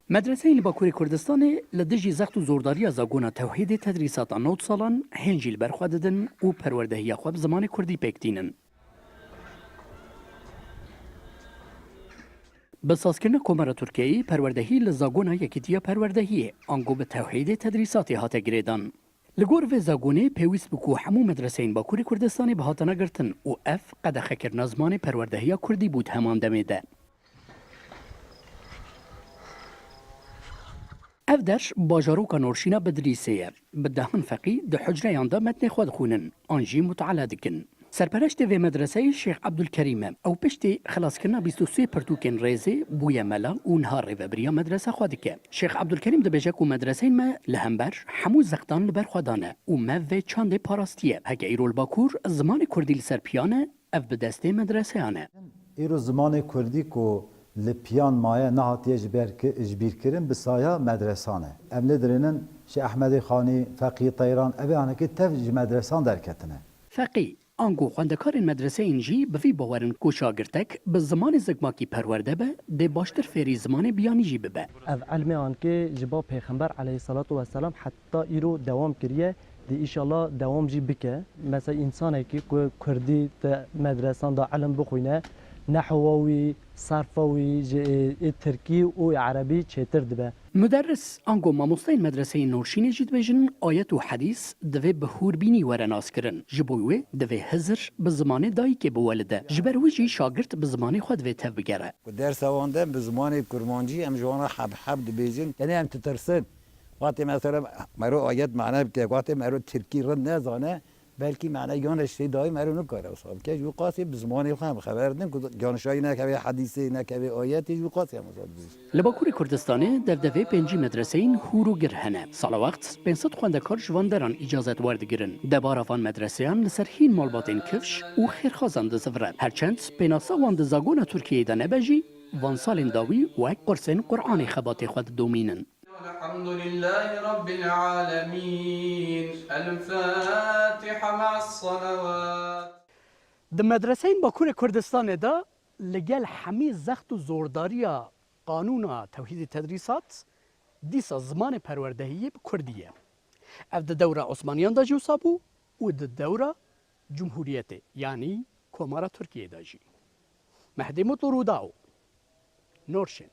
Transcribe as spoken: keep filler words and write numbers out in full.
Medreseyên li Bakurê Kurdistanê li dijî zext û zordariya zagona tewhîdê tedrîsata nod salan hên jî li ber xwe didin û perwerdehiya xwe bi zimanê kurdî pêk tînin. Bi sazkirina Komara Tirkiyeyê perwerdehî li zagona Yekîtiya Perwerdehiyê ango bi tewhîdê tedrîsatê hate girêdan. Li gor vê zagonê pêwîst bû ku hemû medreseyên Bakurê Kurdistanê bihatana girtin û ev qedexekirina zimanê perwerdehiya kurdî bû di heman demê de. Ev der bajaroka Norşîna Bidlîsê ye. Bi dehan feqî di hucreyan de metnê xwe dixwînin, an jî mutale dikin. Serpereştê vê medreseyê Şêx Ebdulkerîm e. Ew piştî xelaskirina bîst û sê pirtûkên rêzê bûye mela û niha rêvebiriya medresa xwe dike. Şêx Ebdulkerîm dibêje ku medreseyên me li hember hemû zextan li ber xwe dane û me vê çandê parastiye. Heke îro li Bakur zimanê kurdî li ser piyan e, ev bi destê medreseyan e. Îro zimanê kurdî ku li piyan maye, nehatiye ji ber ki-, ji bîr kirin, bi saya medresan e. Em lê dirênin Şêx Ehmedê Xanî, Feqî Teyran, ev ê anekê tev ji medresan derketine. Feqî, ango xwendekarên medreseyên jî bi vî bawer in ku şagirtek bi zimanê zikmakî perwerde be, dê baştir fêrî zimanê biyanî jî bibe. Ev ilmê ankê ji bo Pêxember aleyhisselatu vesselam heta îro dewam kiriye. Dê îşallah dewam jî bike. Mesela, însanekî ku kurdî di medresan de ilim bixwîne, nehwa wî, sarfa wî ji ê, ê tirkî û ê erebî çêtir dibe. Muderris, ango mamosteyên medreseyên Norşînê jî dibêjin, ayet û hedîs divê bi hûrbînî were naskirin. Ji bo wê divê Hizir bi zimanê dayikê biwelide. Ji ber wî jî şagirt bi zimanê xwe divê tevbigere. Ku dersa wan de bi zimanê kurmancî em ji wan re heb heb dibêjin. Tenê em ditirsin. Wextê mesela mero ayet mane bike, wextê mero tirkî rind nezane, belkî mane yan ji tê dayî mero nikare wisa bike. Ji wî qasî bi zimanê xwe em xeber din ku yan şayî nekeve hedîsê, nekeve ayetê, ji wî qasî em wisa dibêjin. Li Bakurê Kurdistanê devdevê pêncî medreseyên hûr û gir hene. Sala wext pênc sed xwendekar ji van deran îcazet werdigirin. Debara van medreseyan li ser hîn malbatên kifş û xêrxazan dizivire. Her çend pênasa wan di zagona Tirkiyeyê de nebe jî, van salên dawî wek qursên Quranê xebatê xwe didomînin. الحمد لله رب العالمين. الفاتحة مع الصلوات. Di medreseyên Bakurê Kurdistanê de li gel hemî zext û zordariya qanûna tewhîdî tedrîsat, dîsa zimanê perwerdehiyê bi kurdî ye. Ev di dewra Osmaniyan de jî wisa bû û di dewra Cumhuriyetê, yanî Komara Tirkiyeyê de jî. Mehdî Mutlu Rûdaw, Norşên.